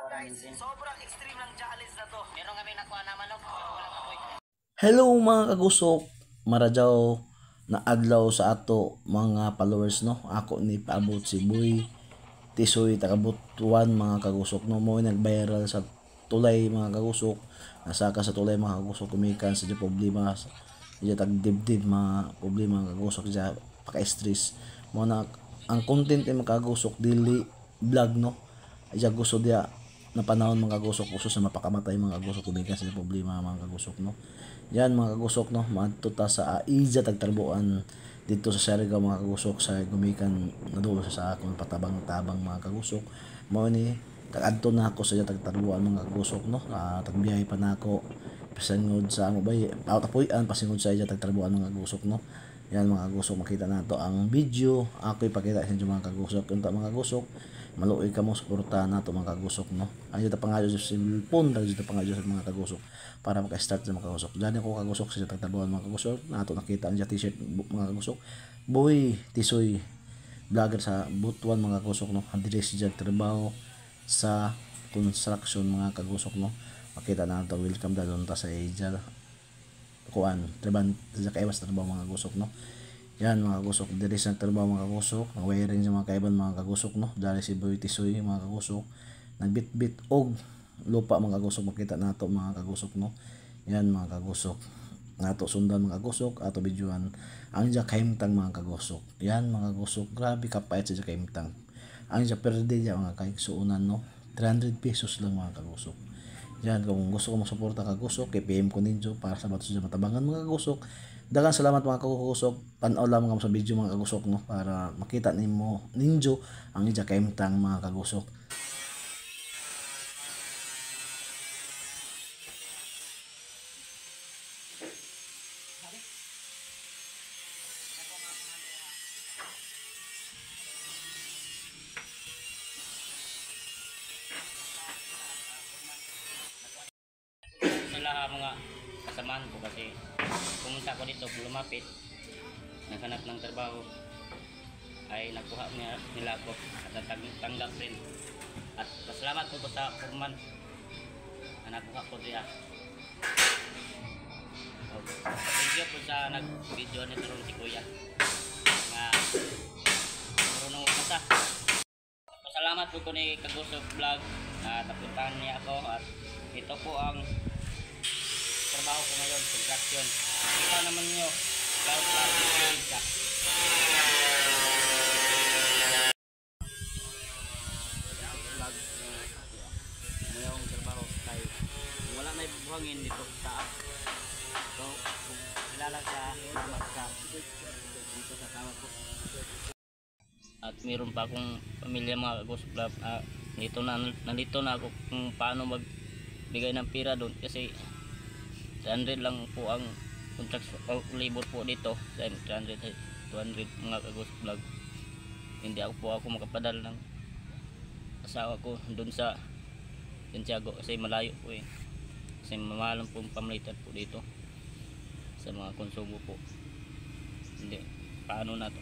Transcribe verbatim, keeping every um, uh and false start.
Guys, sobrang extreme ng challenge na to. Meron kami nakuha na manok, pero wala kapoy. Hello mga kagusok, marajaw na adlaw sa ato mga followers, no. Ako ni paabot si Boy Tisoy taga Butuan, mga kagusok, no. Mo nag-viral sa tulay, mga kagusok. Nasaka sa tulay, mga kagusok, kumikan sa di problema sa iya tagdibdib, mga problema, mga kagusok, siya paka-stress. Mo na ang content ay mga kagusok, dili vlog, no. Iya gusto diya na panahon, mga kagusok, gusto sa mapakamatay, mga kagusok, kumikan sa problema, mga kagusok, no. Yan, mga kagusok, no, maadto ta sa Aiza Tagtarbuan dito sa Siargao, mga kagusok, sa gumikan na doon sa, sa akong patabang-tabang, mga kagusok. Mao ni, tag-adto na ako sa iya Tagtarbuan, mga kagusok, no. Ah, tagbiyahe pa na ako pasangod sa amo bay, out of, pasangod sa iya Tagtarbuan, mga kagusok, no. Yan, mga kagusok, makita nato ang video. Ako ipakita sa inyo, mga kagusok. Unta, mga kagusok, maluoy ka mo suporta nato, mga kagusok, no. Ang ito pangayo sa cellphone, ang ito pangayo sa mga kagusok para maka-start sa mga kagusok. Diyan ako kagusok sa Tagtarbuan, mga kagusok. Nato nakita ang t-shirt, bu- mga kagusok. Boy Tisoy, vlogger sa Butuan, mga kagusok, no. Ang dire siya trabaho sa construction, mga kagusok, no. Makita na ito, welcome daw ta sa Aiza. Kuan, trabaho sa kaiwas trabaho, mga kagusok, no. Yan, mga kagusok, diri sa trabaho, mga kagusok, ang wiring sa mga kaiban, mga kagusok, no. Dari si Boy Tisoy, mga kagusok, nagbitbit og lupa, mga kagusok, makita nato, mga kagusok, no. Yan, mga kagusok, nato sundan, mga kagusok, ato videohan ang iya kahimtang, mga kagusok. Yan, mga kagusok, grabe kapait sa iya kahimtang. Ang iya perde niya, mga kaigsuunan, no, three hundred pesos lang, mga kagusok. Yan, kung gusto ko magsuporta, kagusok, kay P M ko ninyo para sa bato sa matabangan, mga kagusok. Daghang salamat, mga kagusok. Tan-aw lang mga sa video, mga kagusok, no, para makita nimo ninyo ang iya kahimtang, mga kagusok. Sila ang mga kasamahan ko kasi pumunta ako dito, lumapit, naghanap ng trabaho, ay nakuha niya, nila ako at natang- tanggap rin. At pasalamat po ko sa foreman na nakuha ko diya. Thank you po sa nag-video nito ron si Kuya. Nga marunong umasa. Pasalamat po ko ni Kagusok Vlog na napuntahan niya ako at ito po ang trabaho ko ngayon, construction. Kita naman nyo, vlog, vlog, vlog siya. Vlog, ano yung trabaho kay wala na yung buhangin dito sa taas. So, kung kilala sa mga sa dito sa tawa ko. At meron pa akong pamilya, mga kagusok, na, ah, nalito na, nalito na ako kung paano magbigay ng pera doon kasi three hundred lang po ang contract o labor po dito. Three hundred, two hundred, mga kagusok, vlog. Hindi ako po ako makapadala ng asawa ko doon sa Santiago kasi malayo po eh. Kasi mamahalan po ang pamilitan po dito sa mga konsumo po. Hindi, paano na to?